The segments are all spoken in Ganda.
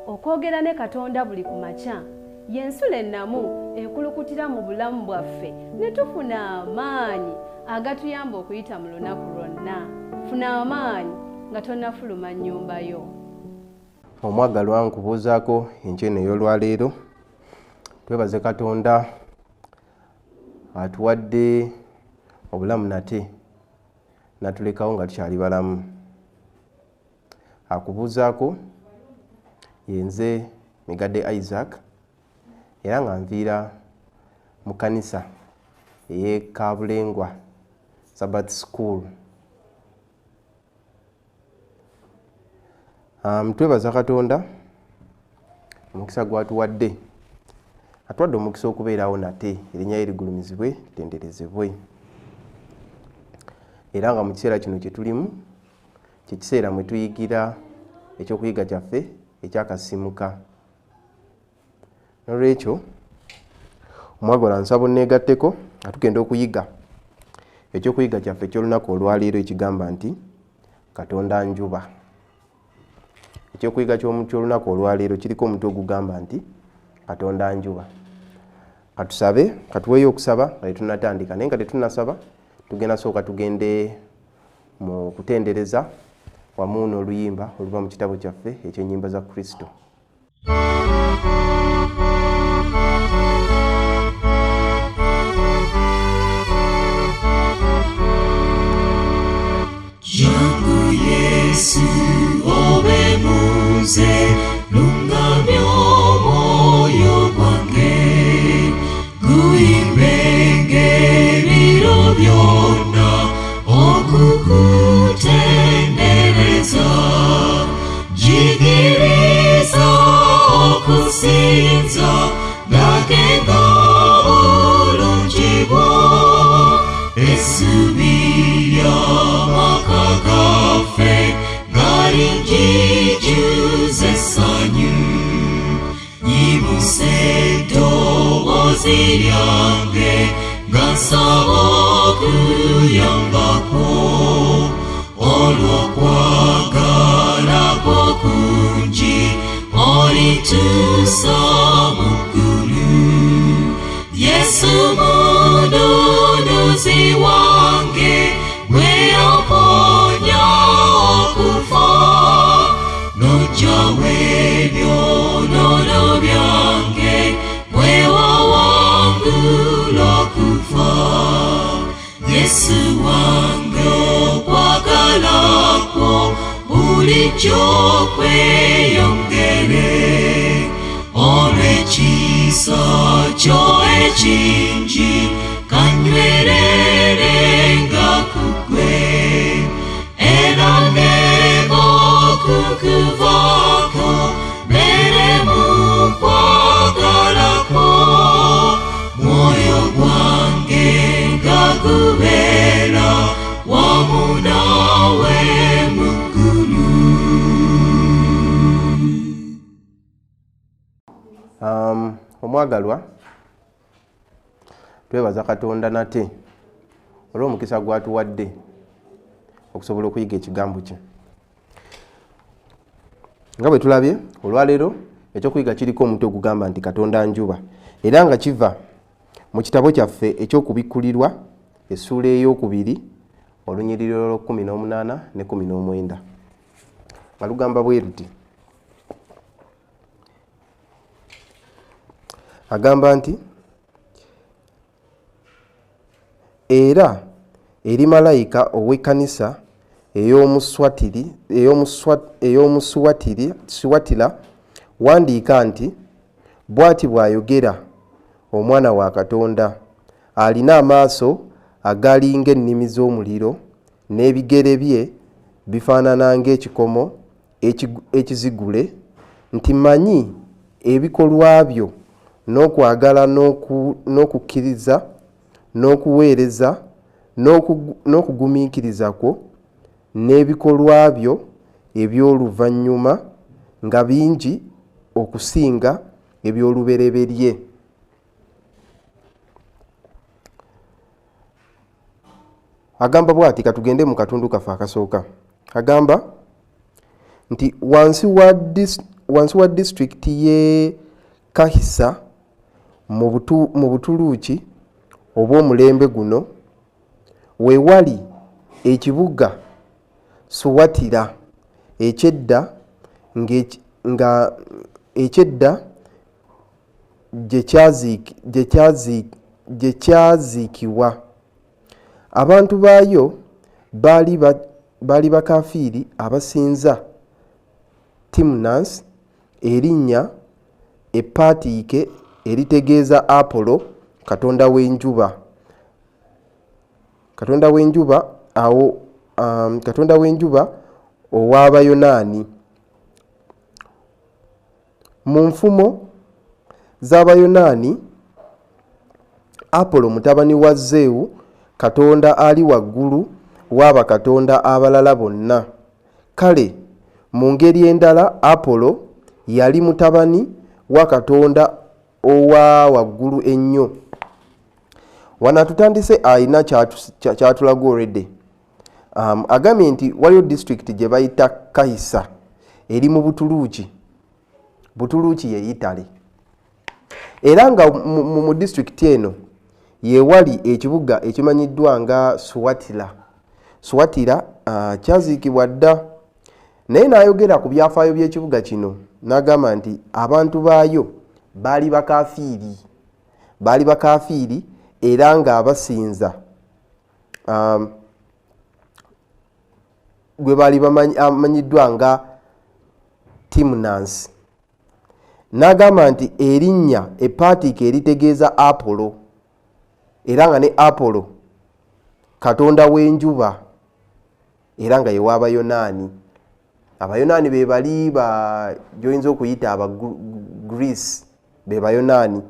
Okwogera ne Katonda buli ku makya y'ensulo ennamu ekulukutira mu bulamu bwaffe ne tufuna amaanyi agatuyamba okuyita mu lunaku lwonna. Funa amaanyi nga tonnafuluma nnyumba yo. Omwagalwa, nkubuuzaako enkya eno ey'olwaleero. Twebaze Katonda atuwadde obulamu nate natulekawo nga tukyali balamu. Akubuuzaako yenze Migadde Isaac, era nga nviira mu kkanisa ey'e Kabulengwa Sabbath School. Twebaza Katonda omukisa gw'atuwadde. Atuwadde omukisa okubeerawo nate, erinnya lye ligulumizibwe, litenderezebwe. Era nga mu kiseera kino kye tulimu, kye kiseera mwe tuyigira ekyokuyiga kyaffe ekyakasimuka. N'olwekyo omwagalwa nsaba onneegatteko nga tugenda okuyiga ekyokuyiga kyaffe eky'olunaku olwaleero ekigamba nti Katonda njuba. Ekyokuyiga ky'olunaku olwaleero kiriko omutwe ogugamba nti Katonda njuba. Katusabe, katuweeyo okusaba nga tetunnatandika, naye nga tetunnasaba tugenda sooka tugende mu kutendereza wamu n'oluyimba oluva mu kitabo kyaffe eky'ennyimba za Kristo. Jangu Yesu obe munze, lungamya omwoyo gwange, guyimbenge ebiro byonna okukutendereza. Njigiriza okusinza, ndagenga obulungi bwo, essuubi ly'amaka gaffe nga linjijuza essanyu. Nyimusa eddoboozi lyange nga nsaba okuyambako, olw'okwagala kwo kungi olituusa mu ggulu. Yesu mununuzi wange, gwe omponya okufa, n'oggyawo ebyonoono byange, bwe wawangula okufa. Yesu wange okwagala kwo bulijjo kweyongere, olw'ekisa kyo ekingi kanywererenga ku ggwe, era nneme okukuvaako mbeere mu kwagala kwo, mwoyo gwange nga gubeera wamu naawe mu ggulu. Omwagalwa, twebaza Katonda nate olw'omukisa gw'atuwadde okusobola okuyiga ekigambo kye. Nga bwe tulabye olwaleero, ekyokuyiga kiriko omutwe ogugamba nti Katonda njuba, era nga kiva mu kitabo kyaffe eky'okubikkulirwa essuula ey'okubiri olunyiriri olw'ekkumi n'omunaana ne kkumi n'omwenda, nga lugamba bwe luti. Agamba nti era eri malayika ow'ekkanisa ey'omusuwatira wandiika nti bw'ati bw'ayogera omwana wa Katonda, alina amaaso agali ng'ennimi z'omuliro n'ebigere bye bifaanana ng'ekikomo ekizigule, nti mmanyi ebikolwa byo n'okwagala n'okukkiriza n'okuweereza n'okugumiikiriza kwo n'ebikolwa byo eby'oluvannyuma nga bingi okusinga eby'olubereberye. Agamba bw'ati, katugende mu katundu kaffe akasooka. Agamba nti wansi wa Wansi wa disitulikiti y'e Kahisa mu Butuluuki obw'omulembe guno we wali ekibuga Suwatira eky'edda nga eky'edda gye kyaziikibwa. Abantu baayo baali bakafiiri abasinza Timnasi, erinnya eppaatiike eritegeeza Apollo, katonda w'enjuba. Katonda w'enjuba awo katonda w'enjuba ow'Abayonaani. Mu nfumo z'Abayonaani, Apollo mutabani wa Zewu, katonda ali waggulu w'abakatonda abalala bonna. Kale mu ngeri endala Apollo yali mutabani wa katonda owa waggulu ennyo. Wano atutandise alina kyatulaga already. Agambye nti waliyo disitulikiti gye bayita Kahisa eri mu Butuluuki. Butuluuki ye Italy. Era nga mu disitulikiti eno yewali ekibuga ekimanyiddwa nga Suwatira. Suwatira kyaziikibwa dda, naye n'ayogera ku byafaayo by'ekibuga kino n'agamba nti abantu baayo baali bakafiiri, baali bakafiiri era ng'abasinza gwe baali amanyiddwa nga Timnasi. N'agamba nti erinnya eppaatiike eritegeeza Apollo, era nga ne Apollo katonda w'enjuba era nga ye w'Abayonaani. Abayonaani be bali ba gy'oyinza okuyita aba Greece, be Bayonaani.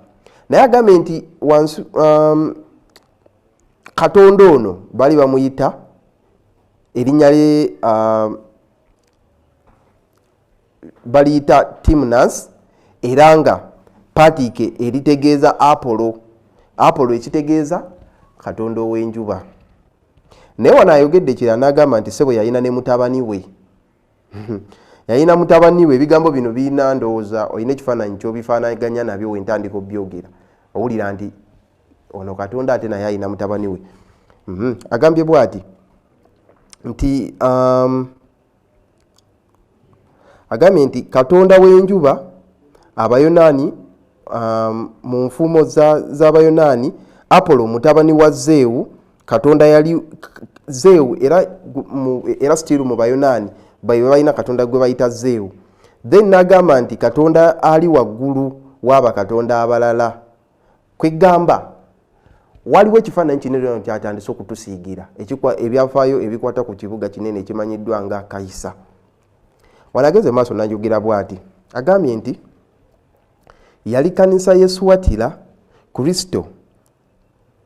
Naye agambye nti wansi katonda ono baali bamuyita erinnya lye baliyita Timnasi, era nga paatiike eritegeeza Apollo. Apollo ekitegeeza katonda ow'enjuba. Naye wano ayogedde kirala n'agamba nti ssebo yalina ne mutabani we. Yalina mutabani we. Ebigambo bino birina, ndowooza olina ekifaananyi ky'obifaanaganya nabyo wentandika obyogera, owulira nti ono katonda ate naye alina mutabani we. Agambye bw'ati nti agambye nti katonda w'enjuba Abayonaani, mu nfumo z'Abayonaani, Apollo mutabani wa Zewu, katonda yali Zewu, era still mu Bayonaani balina katonda gwe bayita Zewu. Then n'agamba nti katonda ali waggulu w'abakatonda abalala. Kwegamba waliwo ekifaananyi kinene kyatandise okutusiigira ebyafaayo ebikwata ku kibuga kinene ekimanyiddwa nga Kaisa. Wano ageze maaso n'ayogera bw'ati, agambye nti yali kanisa y'e Suwatira Kristo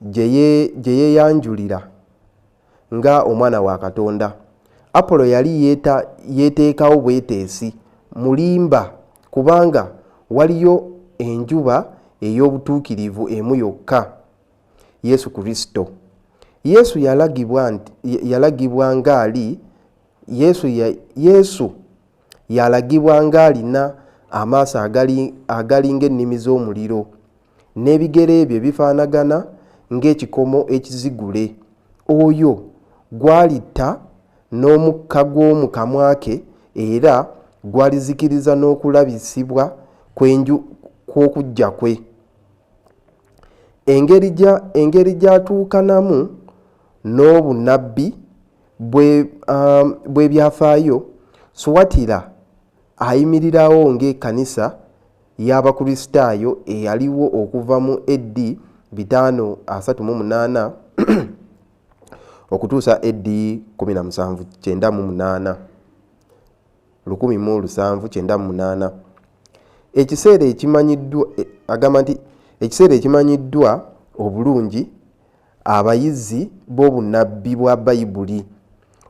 gye yeeyanjulira nga omwana wa Katonda. Apollo yali yeeteekawo bweteesi mulimba, kubanga waliyo enjuba ey'obutuukirivu emu yokka, Yesu Kristo. Yesu yalagibwa ng'ali Yesu yalagibwa ng'alina amaaso agali ng'ennimi z'omuliro, n'ebigere bye bifaanagana ng'ekikomo ekizigule. Oyo gwalitta n'omukka gw'omu kamwa ke, era gwalizikiriza n'okulabisibwa kw'okujja kwe. Engeri gy'atuukanamu n'obunnabbi bw'ebyafaayo, Suwatira ayimirirawo ng'ekkanisa y'Abakristaayo eyaliwo okuva mu AD 538 okutuusa AD 1798, 1798. Ekiseera ekimanyiddwa, agamba nti ekiseera ekimanyiddwa obulungi abayizi b'obunnabbi bwa Bayibuli,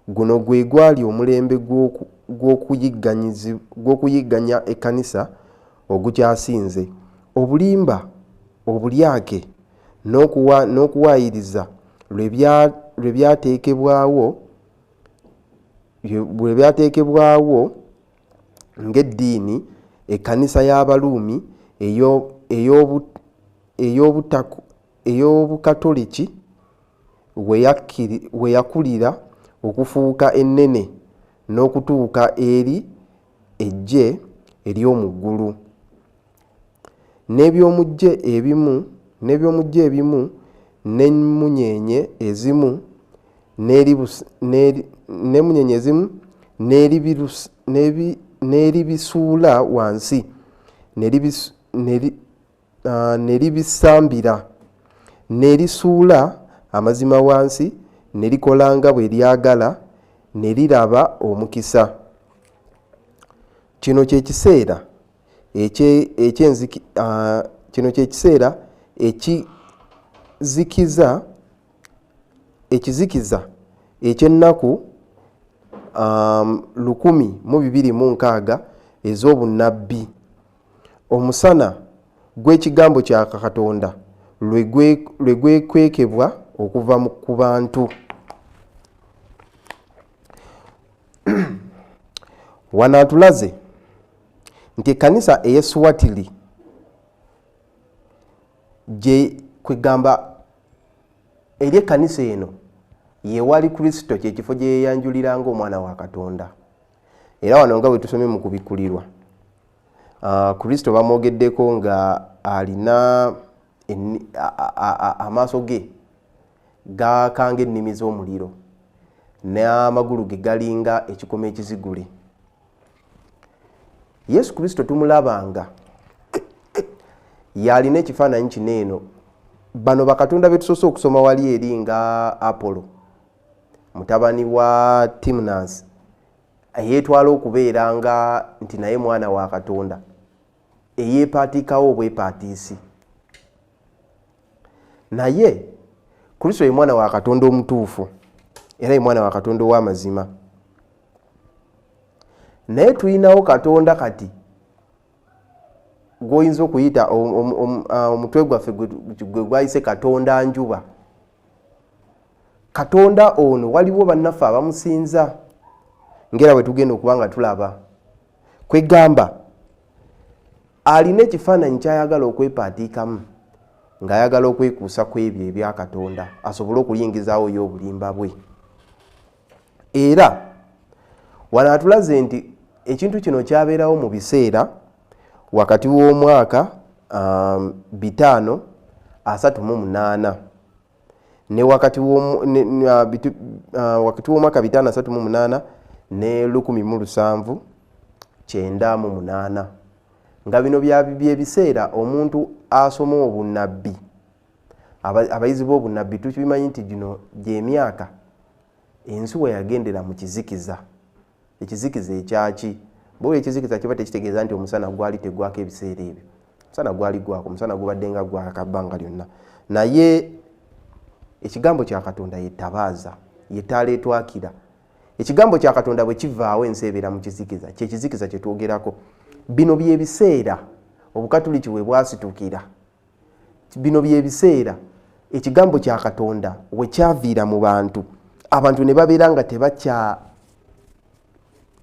guno gwe gwali omulembe gw'okuyigganya ekkanisa ogukyasinze. Obulimba, obulyake n'okuwaayiriza lwe byateekebwawo ng'eddiini Ekkanisa y'Abaruumi ey'Obukatoliki we yakulira okufuuka ennene n'okutuuka eri eggye ery'omu ggulu. N'eby'omu ggye ebimu n'eby'omu ggye ebimu n'emmunyeenye ezimu n'emmunyeenye ezimu n'eribisuula wansi ne libisambira, ne lisuula amazima wansi, ne likola nga bwe lyagala, ne liraba omukisa. Kino kye kiseera kino kye kiseera ekizikiza eky'ennaku 1260 ez'obunnabbi, omusana gw'ekigambo kya Katonda lwe gwekwekebwa okuva ku bantu. Wano atulaze nti ekkanisa ey'Eswatini gye kwegamba eri ekkanisa eno yewali Kristo, kyekifo gye yeeyanjulira ng'omwana wa Katonda. Era wano nga bwe tusomye mu Kubikkulirwa, Kristo bamwogeddeko nga alina amaaso ge gaakanga ennimi z'omuliro n'amagulu ge galinga ekikomo ekizigule. Yesu Kristo tumulabanga yalina ekifaananyi kino eno. Bano bakatonda be tusoose okusoma wali eri nga Apollo mutabani wa Timnas, eyeetwala okubeera nga nti naye mwana wa Katonda, eyeepaatiikawo obwepaatiisi. Naye Kristo ye mwana wa Katonda omutuufu, era ye mwana wa Katonda ow'amazima. Naye tulinawo Katonda kati gw'oyinza okuyita omutwe gwaffe gwe gwayise Katonda njuba. Katonda ono waliwo bannaffe abamusinza, ng'era bwe tugenda okuba nga tulaba. Kwegamba alina ekifaananyi ky'ayagala okwepaatiikamu, ng'ayagala okwekuusa ku ebyo ebya Katonda asobole okuyingizaawo ye obulimba bwe. Era wano atulaze nti ekintu kino kyabeerawo mu biseera wakati w'omwaka 538 ne wakati w'omwaka 538 ne 1798, nga bino byebiseera omuntu asoma obunnabbi, abayizi b'obunnabbi tukimanyi nti gino gy'emyaka ensi we yagendera mu kizikiza. Ekizikiza ekyaki? Bwe ekizikiza kiba tekitegeeza nti omusana gwali tegwaka ebiseera ebyo. Omusana gwali gwaka, omusana gubadde nga gwaka bbanga lyonna. Naye ekigambo kya Katonda ye ttabaaza, ye ttaala etwakira. Ekigambo kya Katonda bwe kivaawo ensi ebeera mu kizikiza, kye kizikiza kye twogerako. Bino by'ebiseera Obukatuliki we bwasitukira. Bino by'ebiseera ekigambo kya Katonda we kyaviira mu bantu, abantu ne babeera nga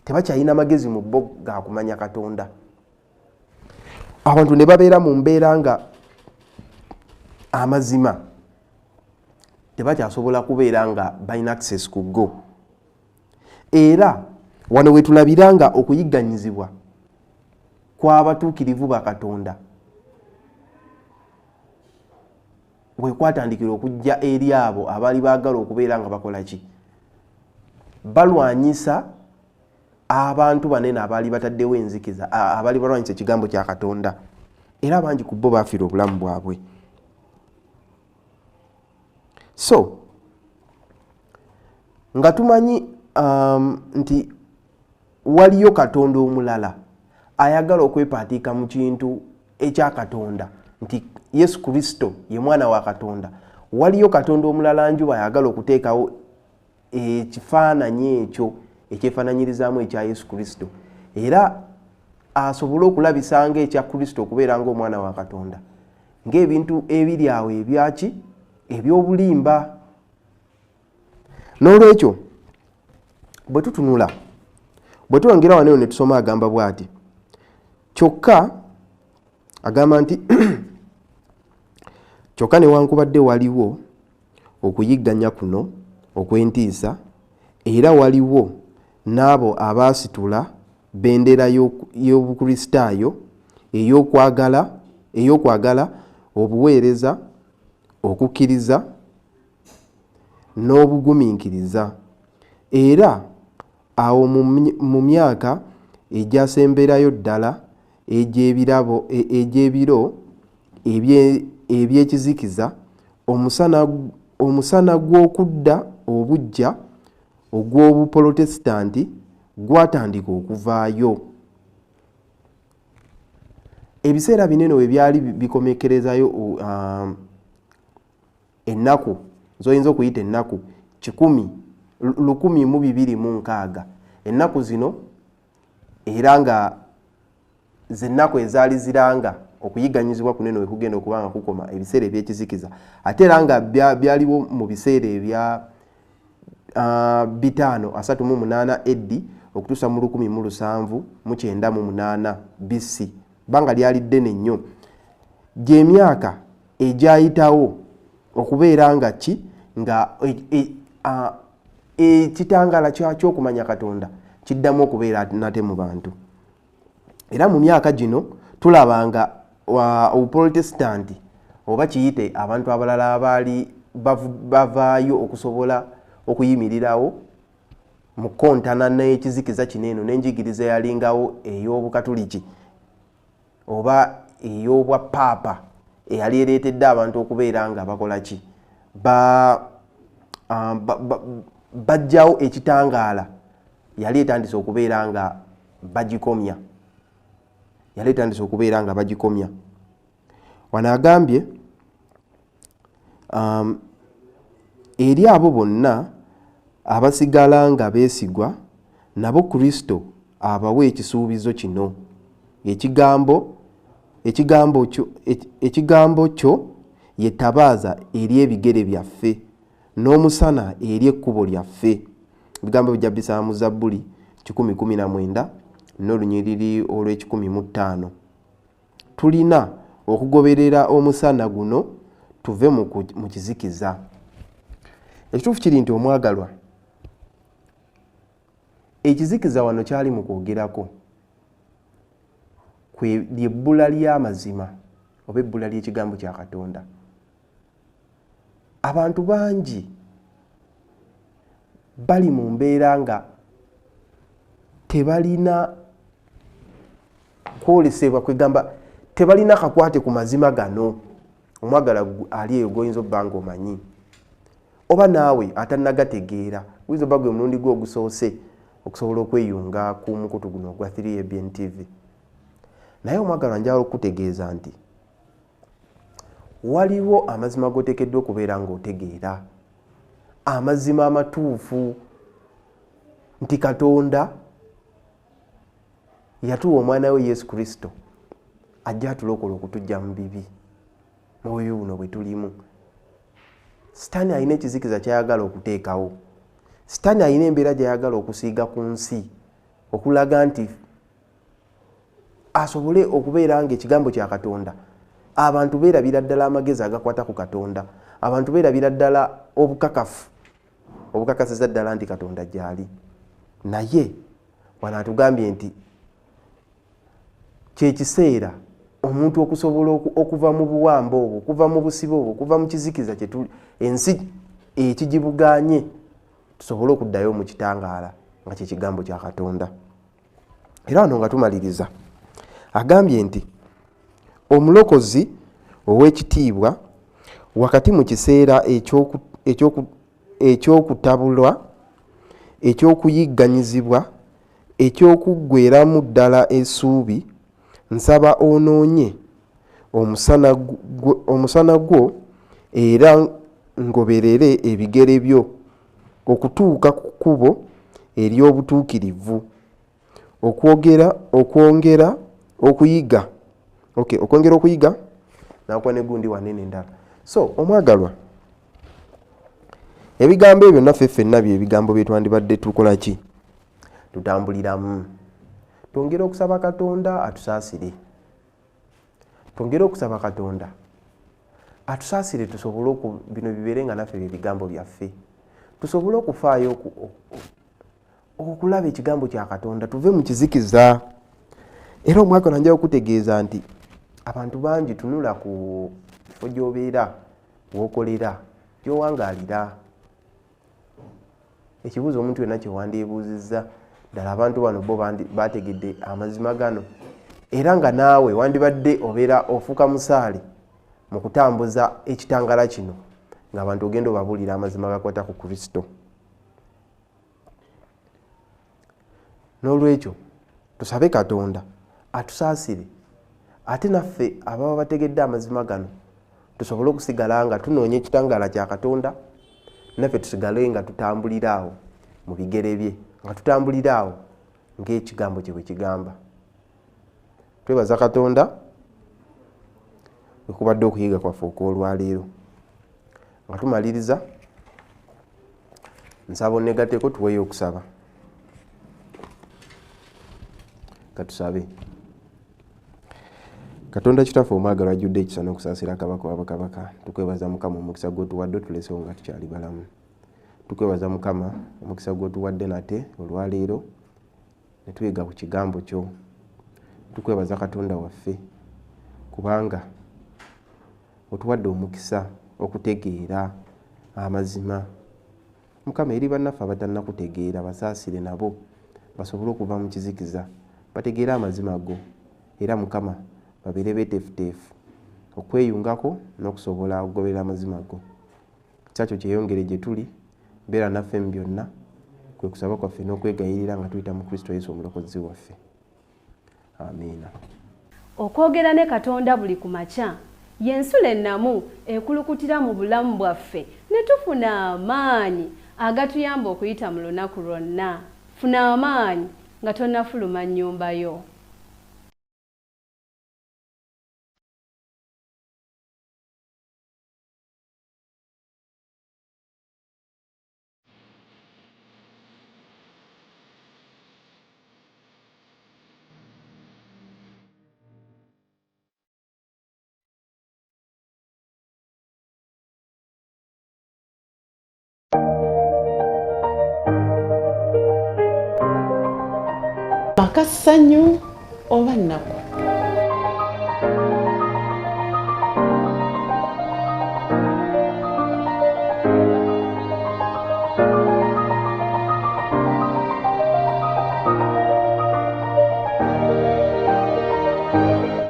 tebakyalina magezi mu bo ga kumanya Katonda. Abantu ne babeera mu mbeera nga amazima tebakyasobola kubeera nga balina access ku go. Era wano we tulabira nga okuyigganyizibwa kw'abatuukirivu ba Katonda we kwatandikira okujja eri abo abaali baagala okubeera nga bakola ki? Balwanyisa abantu banene abaali bataddewo enzikiza, abaali balwanyisa ekigambo kya Katonda. Era bangi ku bo baafiirwa obulamu bwabwe. So nga tumanyi nti waliyo Katonda omulala ayagala okwepaatiika mu kintu ekya Katonda, nti Yesu Kristo ye mwana wa Katonda, waliyo Katonda omulala njuba ayagala okuteekawo ekifaananyi ekyo ekyefaananyirizaamu ekya Yesu Kristo, era asobole okulabisa ng'ekya Kristo okubeera ng'omwana wa Katonda, ng'ebintu ebiri awo ebyaki eby'obulimba. N'olwekyo bwe tutunula, bwe twongera wano ne tusoma, agamba bw'ati: Kyokka agamba nti kyokka newankubadde waliwo okuyigganya kuno okw'entiisa, era waliwo n'abo abaasitula bendera y'Obukristaayo ey'okwagala, obuweereza, okukkiriza n'obugumiikiriza. Era awo mu myaka egyasemberayo ddala egy'ebiro eby'ekizikiza, omusana gw'okudda obuggya ogw'Obupolotesitanti gwatandika okuvaayo. Ebiseera binene we byali bikomekerezayo, ennaku zoyinza okuyita ennaku 1260, ennaku zino era nga zennaku ezaali ziranga okuyigganyizibwa kunene we kugenda okuba nga kukoma, ebiseera ebyekizikiza, ate era nga byaliwo mu biseera ebya 538 AD okutuusa mu 1798 BC, banga lyali ddene nnyo. Gyemyaka egyayitawo okubeera nga ki nga ekitangaala ky'okumanya Katonda kiddamu okubeera nate mu bantu. Era mu myaka gino tulaba nga Obuprotesitanti, oba kiyite abantu abalala abaali bavaayo okusobola okuyimirirawo mu kontana n'ekizikiza kino eno n'enjigiriza eyalingawo ey'Obukatuliki oba ey'obwa paapa eyali ereetedde abantu okubeera nga bakola ki, bajjawo ekitangaala, yali etandise okubeera nga bagikomya, yali etandise okubeera nga bagikomya. Wano agambye, eri abo bonna abasigala nga beesigwa, nabo Kristo abawa ekisuubizo kino: Ekigambo kyo ye ttabaaza eri ebigere byaffe n'omusana eri ekkubo lyaffe. Ebigambo bijja bisaba mu Zabbuli 119 n'olunyiriri olw'e15. Tulina okugoberera omusana guno tuve mu kizikiza. Ekituufu kiri nti, omwagalwa, ekizikiza wano kyali mu kwogerako lyebbula ly'amazima oba ebbula ly'ekigambo kya Katonda. Abantu bangi bali mu mbeera nga tebalina kwolesebwa, kwegamba tebalina kakwate ku mazima gano. Omwagala ali eyo gwoyinza obba nga omanyi, oba naawe atannagategeera, oyinza obba gwe mulundi gwe ogusoose okusobola okweyunga ku mukutu guno ogwa 3ABN TV. Naye omwagalwa, njagala okukutegeeza nti waliwo amazima g'oteekeddwa okubeera ng'otegeera, amazima amatuufu nti Katonda yatuwa omwana we Yesu Kristo ajja atulokola okutujja mu bibi, mu bubi buno bwe tulimu. Sitaani alina ekizikiza kyayagala okuteekawo. Sitaani alina embeera gyayagala okusiiga ku nsi okulaga nti asobole okubeera nga ekigambo kya Katonda, abantu beerabira ddala amagezi agakwata ku Katonda, abantu beerabira ddala obukakafu obukakasiza ddala nti Katonda gyali. Naye wano atugambye nti kyekiseera omuntu okusobola okuva mu buwambe obwo, okuva mu busibe obwo, okuva mu kizikiza kyetuli, ensi ekigibuganye, tusobole okuddayo mu kitangaala nga kyekigambo kya Katonda. Era wano nga tumaliriza, agambye nti omulokozi ow'ekitiibwa, wakati mu kiseera ekyokutabulwa, ekyokuyigganyizibwa, ekyokuggweramu ddala essuubi, nsaba onoonye omusana gwo era ngoberere ebigere byo okutuuka ku kkubo ery'obutuukirivu. Okwongera okuyiga, okay, okwongera okuyiga nakuba negundi wanene endala. So omwagalwa, ebigambo ebyo naffe ffenna bye ebigambo bye twandibadde tukola ki, tutambuliramu. Twongere okusaba Katonda atusaasire, twongere okusaba Katonda atusaasire, tusobole bino bibeere nga naffe bye bigambo byaffe, tusobole okufaayo okulaba ekigambo kya Katonda, tuve mu kizikiza. Era omwaka ono nja okutegeeza nti abantu bangi, tunula ku kifo gy'obeera, w'okolera, gy'owangaalira. Ekibuuzo omuntu yenna kyewandibuuzizza, ddala abantu bano bo bategedde amazima gano? Era nga naawe wandibadde obeera ofuuka musaale mu kutambuza ekitangala kino, ng'abantu ogenda obabuulira amazima gakwata ku Kristo. N'olwekyo tusabe Katonda atusaasire, ate naffe ababa bategedde amazima gano tusobole okusigala nga tunoonya ekitangaala kya Katonda, naffe tusigale nga tutambulira awo mu bigere bye, nga tutambulira awo ng'ekigambo kye bwe kigamba. Twebaza Katonda wekubadde okuyiga kwaffe okw'olwaleero. Nga tumaliriza, nsaba onnegatteko tuweeyo okusaba. Katusabe. Katonda Kitaffe omwagalwa ajjudde ekisa n'okusaasira, Kabaka wa bakabaka, tukwebaza Mukama omukisa gw'otuwadde otulesewo nga tukyali balamu. Tukwebaza Mukama omukisa gw'otuwadde nate olwaleero ne tuyiga ku kigambo kyo. Tukwebaza Katonda waffe kubanga otuwadde omukisa okutegeera amazima. Mukama, eri bannaffe abatannakutegeera, basaasire nabo basobole okuva mu kizikiza bategeere amazima go, era Mukama babeere beeteefuteefu okweyungako n'okusobola okugoberera amazima go. Kyakyo kyeyongere gye tuli, beera naffe mu byonna, kwe kusaba kwaffe n'okwegayirira nga tuyita mu Kristo Yesu omulokozi waffe. Amiina. Okwogera ne Katonda buli ku makya y'ensulo ennamu ekulukutira mu bulamu bwaffe ne tufuna amaanyi agatuyamba okuyita mu lunaku lwonna. Funa amaanyi nga tonnafuluma nnyumba yo. Maka ssanyu oba nnaku?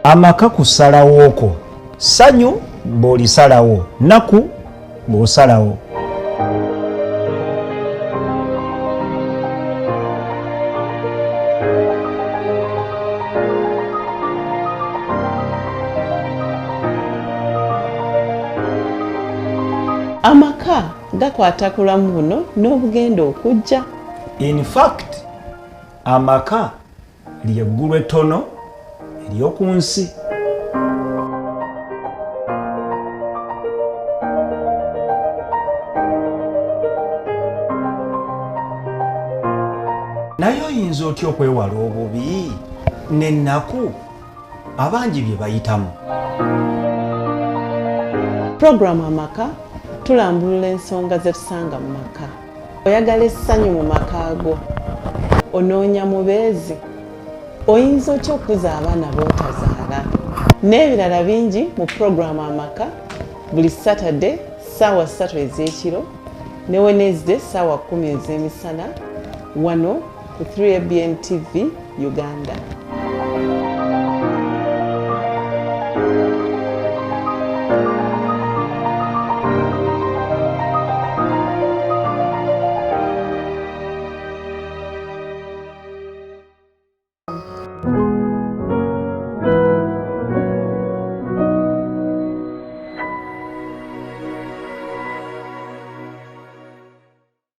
Amaka kusalawo kwo, ssanyu bw'olisalawo, nnaku bw'osalawo. Amaka gakwata ku bulamu buno n'obugenda okujja. In fact, amaka ly'eggulu ettono ery'oku nsi. Naye oyinza otya okwewala obubi n'ennaku abangi bye bayitamu? Puroguramu Amaka tulambulula ensonga ze tusanga mu maka. Oyagala essanyu mu maka go? Onoonya mubeezi? Oyinza otya okukuza abaana b'otazaala? N'ebirala bingi mu puroguramu Amaka buli Saturday ssaawa 3 ez'ekiro ne Wednesday ssaawa 10 ez'emisana wano ku 3ABN TV Uganda.